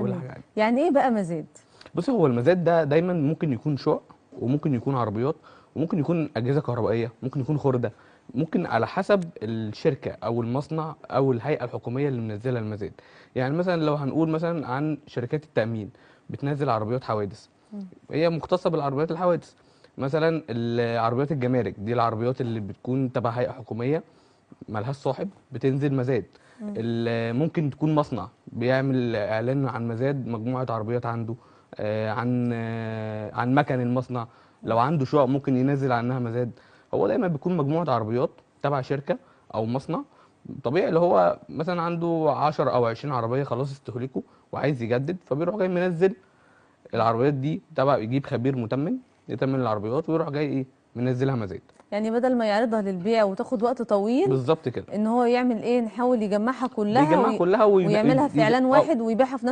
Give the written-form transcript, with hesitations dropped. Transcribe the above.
كل حاجة عادي. يعني ايه بقى مزاد؟ بصي، هو المزاد ده دايما ممكن يكون شقق، وممكن يكون عربيات، وممكن يكون اجهزة كهربائيه، ممكن يكون خرده، ممكن على حسب الشركة او المصنع او الهيئة الحكومية اللي منزله المزاد. يعني مثلا لو هنقول مثلا عن شركات التامين بتنزل عربيات حوادث، هي مختصة بالعربيات الحوادث. مثلا العربيات الجمارك دي العربيات اللي بتكون تبع هيئة حكومية مالهاش صاحب، بتنزل مزاد. ممكن تكون مصنع بيعمل اعلان عن مزاد مجموعة عربيات عنده، عن مكن المصنع، لو عنده شقق ممكن ينزل عنها مزاد. هو دايما بيكون مجموعة عربيات تبع شركة او مصنع، طبيعي اللي هو مثلا عنده 10 او 20 عربية خلاص استهلكوا وعايز يجدد، فبيروح جاي منزل العربيات دي تبع، يجيب خبير متمم يتمم العربيات ويروح جاي ايه منزلها مزاد. يعني بدل ما يعرضها للبيع وتاخد وقت طويل، بالظبط كده، ان هو يعمل ايه، نحاول يجمعها كلها، بيجمعها كلها ويعملها في اعلان واحد ويبيعها في نفس